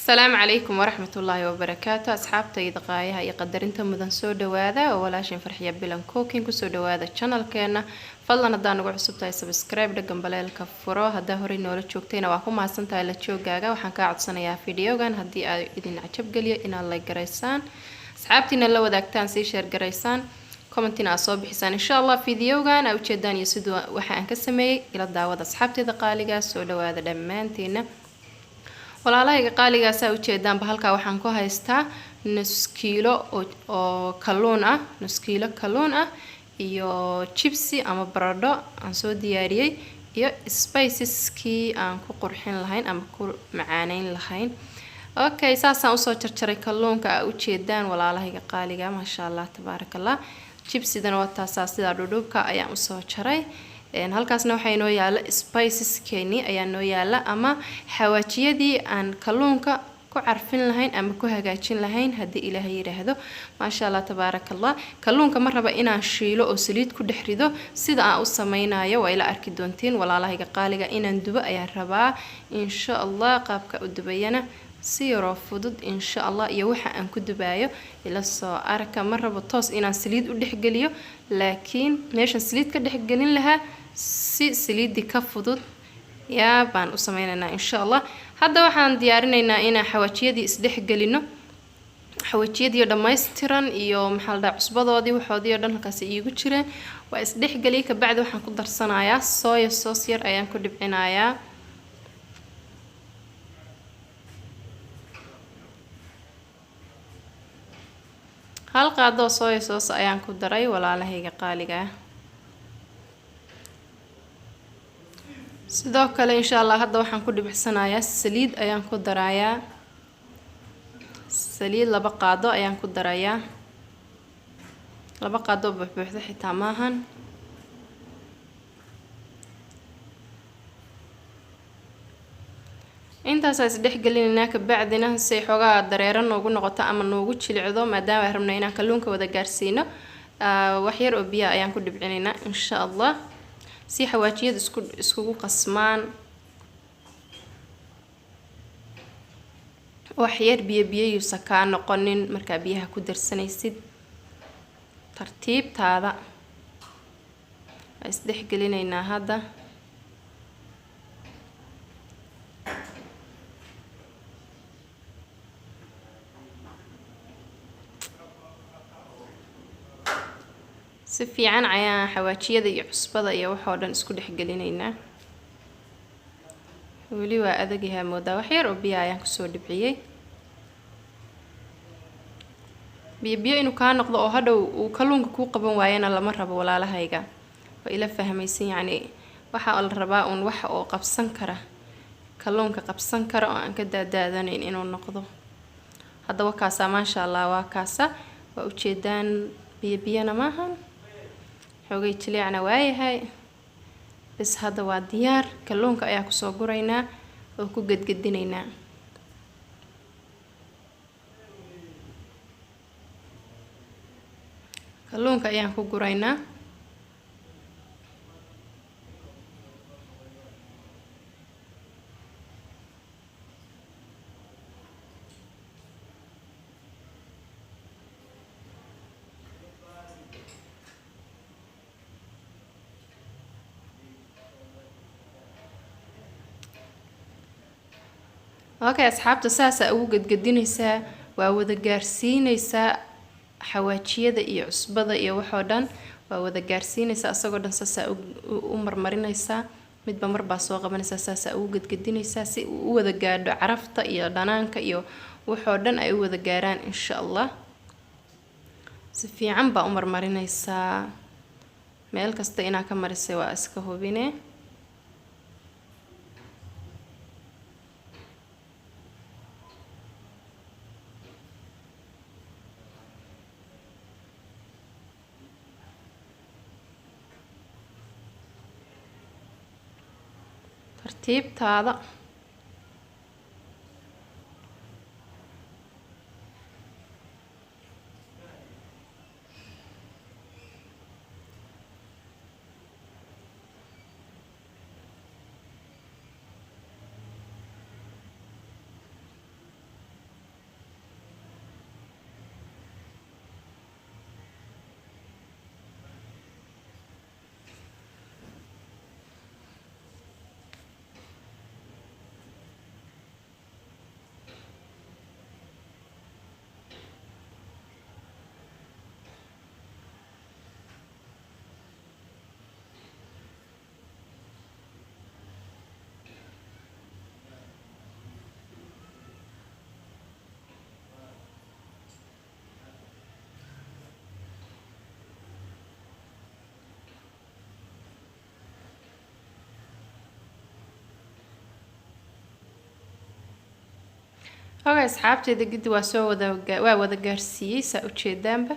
Asalaamu calaykum waraxmatullaahi wabarakaatu. Asxaabtayda qaayaha iyo qadarinta mudan, soo dhawaada oo walaashin Farxiya Bilan Cooking. Kusoo dhawaada channelkeena. Fadlan haddaa nagu cusub tahay, subscribe dhagan, baleelka furo. Haddaa horey noola joogtayna, waa ku mahadsan tahay la joogaaga. Waxaan kaa codsanayaa videogan haddii aad idin cajab geliyo inaad like garaysaan, asxaabtiina la wadaagtaan, sii share garaysaan, commentina aad soo bixisaan, insha Allah. Videogan aa ujeedaan iyo siduu waxa aan ka sameeyey ila daawada, asxaabteeda qaaligaa. Soo dhawaada dhammaantiina, walaalahayga qaaligaasaa. Ujeedaanba halkaa waxaan ku haystaa nus kiilo oo kalluun ah, nus kiilo kalluun ah iyo jibsi ama baradho aan soo diyaariyey iyo spiceskii aan ku qurxin lahayn ama ku macaaneyn lahayn. Okay, saasaan usoo jarjaray kalluunka aa ujeedaan, walaalahayga qaaliga, maasha Allah, tabaaraka Allah. Jibsidana waa taasaa, sidaa dhudhuubka ayaan usoo jaray. Halkaasna waxaa inoo yaala spiceskeeni ayaa noo yaala ama xawaajiyadii aan kalluunka ku carfin lahayn ama ku hagaajin lahayn, haddii Ilaahay yidhaahdo. Maasha Allah, tabaaraka Allah. Kalluunka ma raba inaan shiilo oo saliid ku dhex rido. Sida aan u sameynayo waa ila arki doontiin, walaalahayga qaaliga. Inaan dubo ayaan rabaa, insha Allah. Qaabka u dubayana si yaroo fudud, insha Allah, iyo waxa aan ku dubaayo ila soo arka. Ma rabo toos inaan saliid u dhexgeliyo, laakiin meeshan saliid ka dhexgelin lahaa, si saliidii ka fudud yaa baan u sameynaynaa, insha Allah. Hadda waxaan diyaarinaynaa inaan xawaajiyadii isdhexgelino, xawaajiyadii dhammaystiran iyo maxaa la dhaha, cusbadoodii, waxoodii oo dhan halkaas iigu jireen waa isdhexgeliyay. Kabacdi waxaan ku darsanayaa soya sauce yar ayaan ku dhibcinayaa. Hal qaadoo soya sauce ayaan ku daray, walaalahayga qaaliga ah. Sidoo kale, insha Allah, hadda waxaan ku dhibicsanayaa saliid ayaan ku darayaa. Saliid 2 qaado ayaan ku darayaa, 2 qaado buuxbuuxda xitaa maahan. Intaasaa isdhex gelinaynaa. Kabacdina si xoogaa dareero noogu noqoto ama noogu jilicdo, maadaama aan rabno inaan kalluunka wada gaarsiino, wax yar oo biyaha ayaan ku dhibcinaynaa, insha Allah, si xawaajiyadu iskugu qasmaan. Wax yar biyo biyo yuusa kaa noqonin markaa biyaha ku darsanaysid. Tartiibtaada waa isdhex gelinaynaa hadda. Si fiican ayaan xawaajiyada iyo cusbada iyo waxoo dhan isku dhex gelinaynaa. Weli waa adagyahaa moodaa. Wax yar oo biyo ayaan kusoo dhibciyey. Biyo biyo inuu kaa noqdo oo hadhow uu kalluunka kuu qaban waayana lama rabo, walaalahayga. Waa ila fahmaysan? Yacni waxaa la rabaa uun wax oo qabsan kara, kalluunka qabsan kara oo aan ka daadaadanayn inuu noqdo. Haddaba kaasaa, maasha Allah, waa kaasa, waa ujeedaan. Biyo biyana maahan, xoogay jileecna waayahay. Bas, hadda waa diyaar. Kalluunka ayaa kusoo guraynaa oo ku gedgedinaynaa. Kalluunka ayaan ku guraynaa. Okay, asxaabta, saasaa ugu gedgedinaysaa, waa wada gaarsiinaysaa xawaajiyada iyo cusbada iyo waxoo dhan waa wada gaarsiinaysaa. Isagoo dhan saasaa u marmarinaysaa. Midba marbaa soo qabanaysaa, saasaa ugu gedgedinaysaa si uu u wada gaadho carafta iyo dhanaanka iyo waxoo dhan ay u wada gaaraan, insha Allah. Si fiican baa u marmarinaysaa. Meel kasta inaa ka marisay waa iska hubine. Tartiibtaada. Hoga asxaabteeda, gidi waa soo wada, waa wada gaarsiiyey, saa ujeedaanba.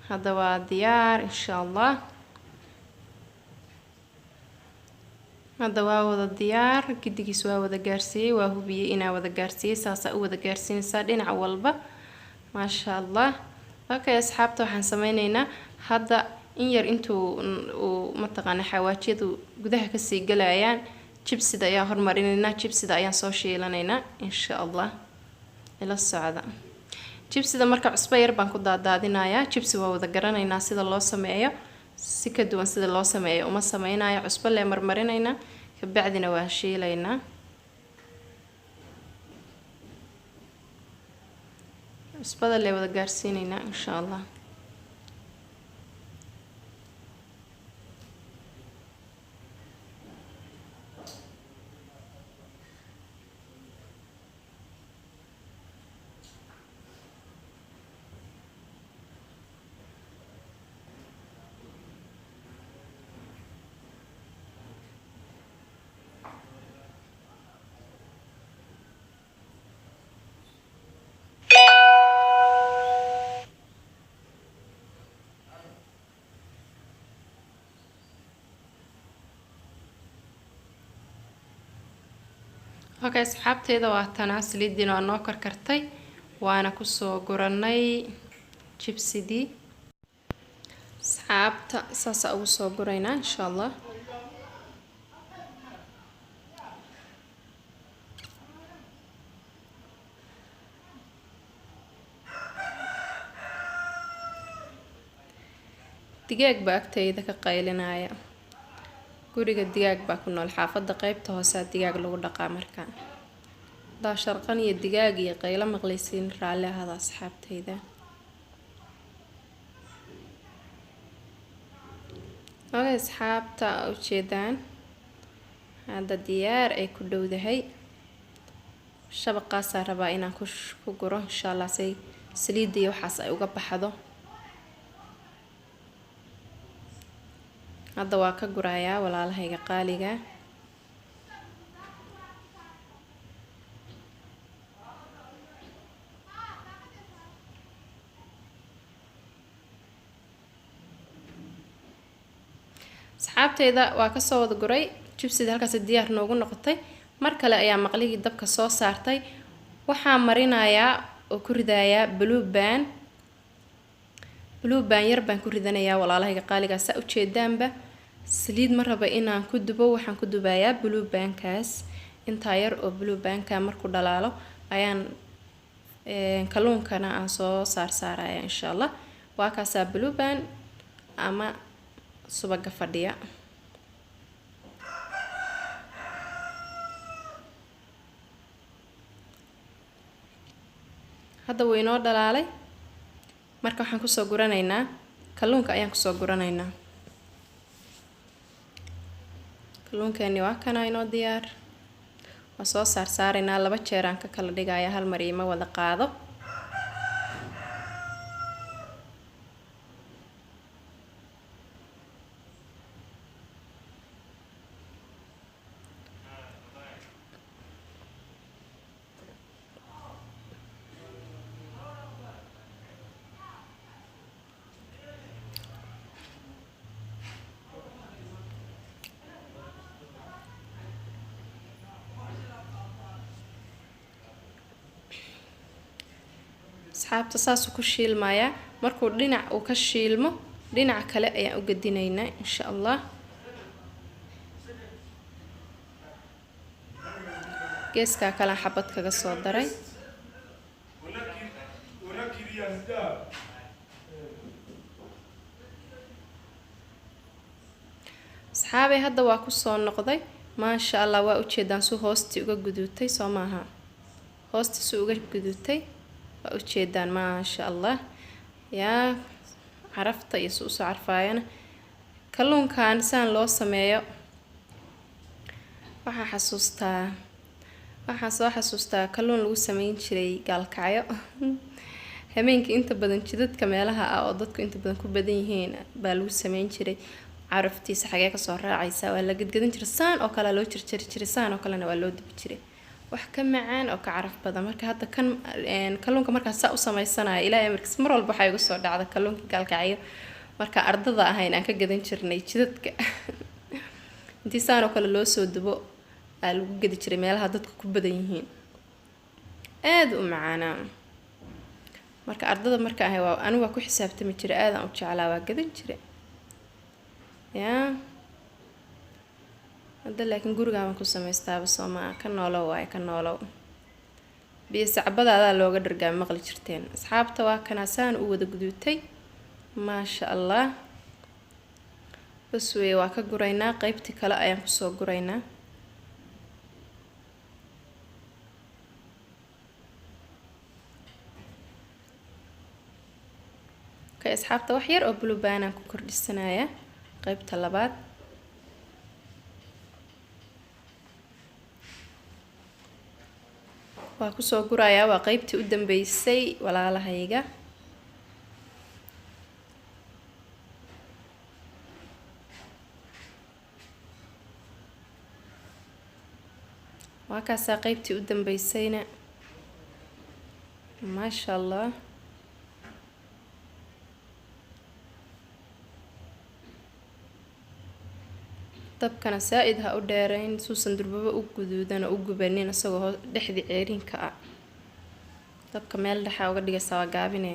Hadda waa diyaar, insha Allah. Hadda waa wada diyaar, gidigiis waa wada gaarsiiyey, waa hubiyey inaa wada gaarsiiyey. Saasaa u wada gaarsiinaysaa dhinac walba, maasha Allah. Okay asxaabta, waxaan sameyneynaa hadda in yar intuu uu mataqaana xawaajiyadu gudaha kasii galayaan, jibsida ayaan hormarinaynaa, jibsida ayaan soo shiilanaynaa, insha Allah. Ila socda. Jibsida marka cusbo yar baan ku daadaadinayaa. Jibsi waa wada garanaynaa sida loo sameeyo, si ka duwan sida loo sameeyo uma sameynayo. Cusbo lee marmarinaynaa, kabacdina waan shiilaynaa. Cusbada lee wada gaarsiinaynaa, insha Allah. Okay asxaabteeda, waa tanaa saliidiina waa noo karkartay, waana kusoo guranay jibsidii. Asxaabta, saasaa ugu soo guraynaa, insha Allah. Digaag baa agtayda ka qaylinaya. Guriga digaag baa ku nool, xaafadda qeybta hoosaa digaag lagu dhaqaa. Markaa hadaa sharqan iyo digaag iyo qaylo maqlaysiin, raalli ahada asxaabtayda. Okay asxaabta, ujeedaan hadda diyaar ay ku dhowdahay. Shabaqaasaa rabaa inaan ku guro, insha Allah, say saliidda iyo waxaas ay uga baxdo. Hadda waa ka gurayaa, walaalahayga qaaliga. Asxaabteyda, waa kasoo wada guray jibsida, halkaas diyaar noogu noqotay. Mar kale ayaa maqligii dabka soo saartay. Waxaa marinayaa oo ku ridayaa Blue Band. Blue Band yar baan ku ridanayaa, walaalahayga qaaligaa. Saa ujeedaanba, saliid ma raba inaan ku dubo, waxaan ku dubayaa Blue Bandkaas. Intaa yar oo Blue Bandka markuu dhalaalo ayaan kalluunkana aan soo saarsaaraya, insha Allah. Waa kaasaa Blue Band ama subaga fadhiya. Hadda wuu inoo dhalaalay. Marka waxaan kusoo guranaynaa kalluunka ayaan kusoo guranaynaa. Kalluunkeeni waa kana inoo diyaar. Waa soo saarsaaraynaa, laba jeer aan ka kala dhigaya, hal mar iima wada qaado. Asxaabta, saasuu ku shiilmayaa. Markuu dhinac uu ka shiilmo, dhinaca kale ayaan u gedinaynaa, insha Allah. Geeskaa kalean xabad kaga soo daray. Una curiosità. Asxaabay, hadda waa kusoo noqday, maasha Allah. Waa ujeedaan su hoostii uga guduutay, soo maaha? Hoosti su uga guduutay waa ujeedaan, maasha Allah. Yaa carafta iyo su usoo carfaayana kalluunkan saan loo sameeyo. Waxaa xasuustaa, waxaan soo xasuustaa kalluun lagu sameyn jiray Gaalkacyo. Habeenkii inta badan jidadka meelaha ah oo dadku inta badan ku badan yihiin baa lagu sameyn jiray. Caraftiisa xagee kasoo raacaysa? Waa la gadgadan jiray, saan oo kalea loo jarjari jiray, saan oo kalena waa loo dubi jiray. Wax ka macaan oo ka caraf badan. Marka hadda kan kalluunka markaa saa u sameysanaya, Ilaahay amarkiis, mar walba waxaa igu soo dhacda kalluunka Gaalkacyo marka ardada ahayn aan ka gadan jirnay jidadka. Intii saan oo kale loo soo dubo aa lagu gadi jiray meelaha dadka ku badan yihiin, aada u macaanaa. Marka ardada marka ahay waa anigu waa ku xisaabtami jiray, aadaan u jeclaa, waa gadan jiray. Yaa hadda laakiin gurigaa baan ku samaystaaba, soo maa? Ka noolow waaye, ka noolow. Biyo sacbadaadaa looga dhargaa, maqli jirteen asxaabta. Waa kanaa saan u wada guduutay, maasha Allah. Bas weeye, waa ka guraynaa, qeybtii kale ayaan kusoo guraynaa. Okay asxaabta, wax yar oo Blue Band aan ku kordhisanaya qeybta labaad. Waa kusoo gurayaa, waa qeybtii u dambeysay, walaalahayga. Waa kaasaa qeybtii u dambeysayna, maasha Allah. Dabkana saa-id ha u dheereyn, suusan durbaba u guduudan oo u gubanin isagoo dhexdii ceerinka ah. Dabka meel dhexa uga dhigaysaa, waa gaabine.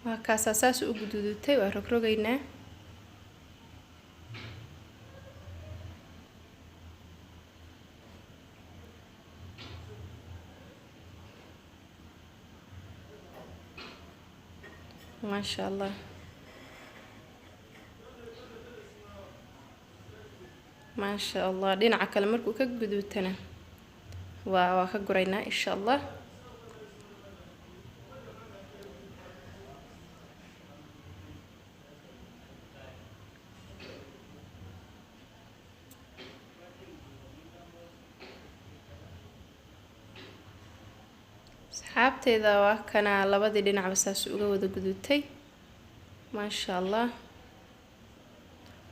Waa kaasaa saas u guduudutay, waa rogrogaynaa. Maasha Allah, maasha Allah. Dhinaca kale markuu ka guduutana waa ka guraynaa, insha Allah. Asxaabteyda, waa kana labadii dhinacba saas uga wada guduutay, maasha Allah.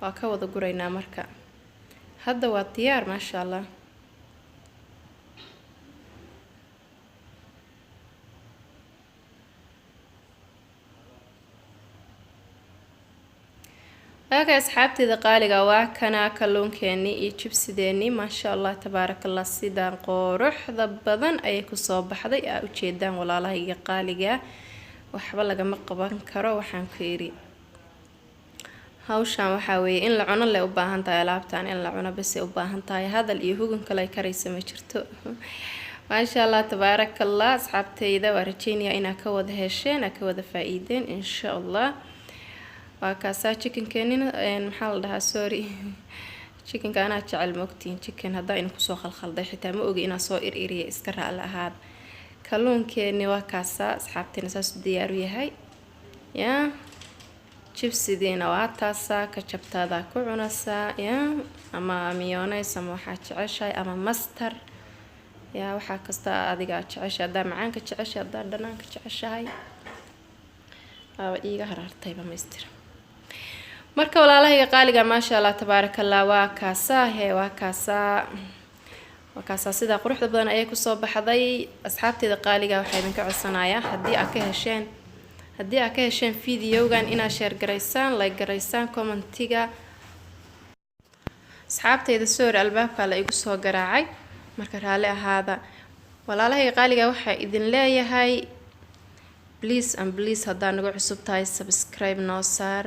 Waa ka wada guraynaa marka, hadda waa diyaar, maasha Allah. Okay asxaabteyda qaaliga, waa kana kalluunkeenii iyo jibsideenii, maasha Allah, tabaaraka Allah. Sidaan quruxda badan ayay kusoo baxday, aa ujeedaan, walaalahayga qaaliga. Waxba lagama qaban karo, waxaan ku yidhi hawshan waxaa weeye in la cuno le u baahan tahay. Alaabtan in la cuno basay u baahan tahay, hadal iyo hugun kale ay karaysa ma jirto. Maasha Allah, tabaaraka Allah. Asxaabteyda, waa rajeynayaa inaa ka wada hesheen, aa ka wada faa-iideen, insha Allah. Waa kaasaa chickenkeenina, maxaa la dhahaa, sorry, chickenka anaa jecel, maogtihiin. Chicken haddaa idin kusoo khalkhalday xitaa ma ogi inaa soo ir-iriya, iska raali ahaada. Kalluunkeeni waa kaasaa asxaabteena, saasuu diyaaru yahay. Yaa jibsidiina waa taasaa, ketchuptaadaa ku cunasaa, yaa ama mayonnaise ama waxaa jeceshahay ama mustard, yaa waxaa kasta adiga aad jeceshahay, haddaa macaanka jeceshahay, haddaa dhanaanka jeceshahay. Waaba iiga harartayba maystir. Marka walaalahayga qaaliga, maasha Allah, tabaaraka Allah, waa kaasaa he, waa kaasaa, waa kaasaa. Sidaa quruxda badan ayay kusoo baxday. Asxaabteyda qaaliga, waxaa idinka codsanayaa haddii aad ka hesheen videogan inaad share garaysaan, like garaysaan, commentiga. Asxaabteyda, sorry, albaabkaa la igu soo garaacay, marka raalli ahaada. Walaalahayga qaaliga, waxaa idin leeyahay, please and please, haddaa nagu cusub tahay, subscribe noo saar,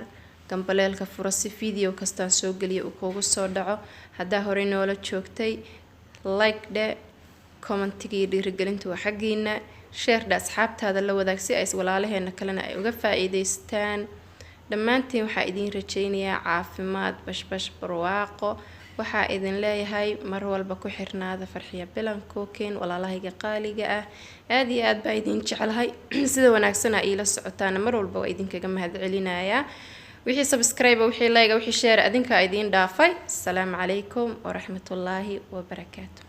gambaleelka furo si video kastaan soo geliya uu kuugu soo dhaco. Haddaa horey noola joogtay, like dhe, commentiga iyo dhiirigelinta waa xaggiina. Share dhe, asxaabtaada la wadaag si ay walaalaheena kalena ay uga faa-iideystaan. Dhammaantiin waxaa idiin rajeynayaa caafimaad, bashbash, barwaaqo. Waxaa idin leeyahay mar walba ku xirnaada Farxiya Bilan Cooking. Walaalahayga qaaliga ah, aada iyo aad baa idin jeclahay. Sida wanaagsan aa iila socotaana mar walba waa idinkaga mahadcelinayaa. Wixii subscribe, wixii like, wixii share, adinkaa idiin dhaafay. Asalaamu calaykum waraxmatullaahi wabarakaatu.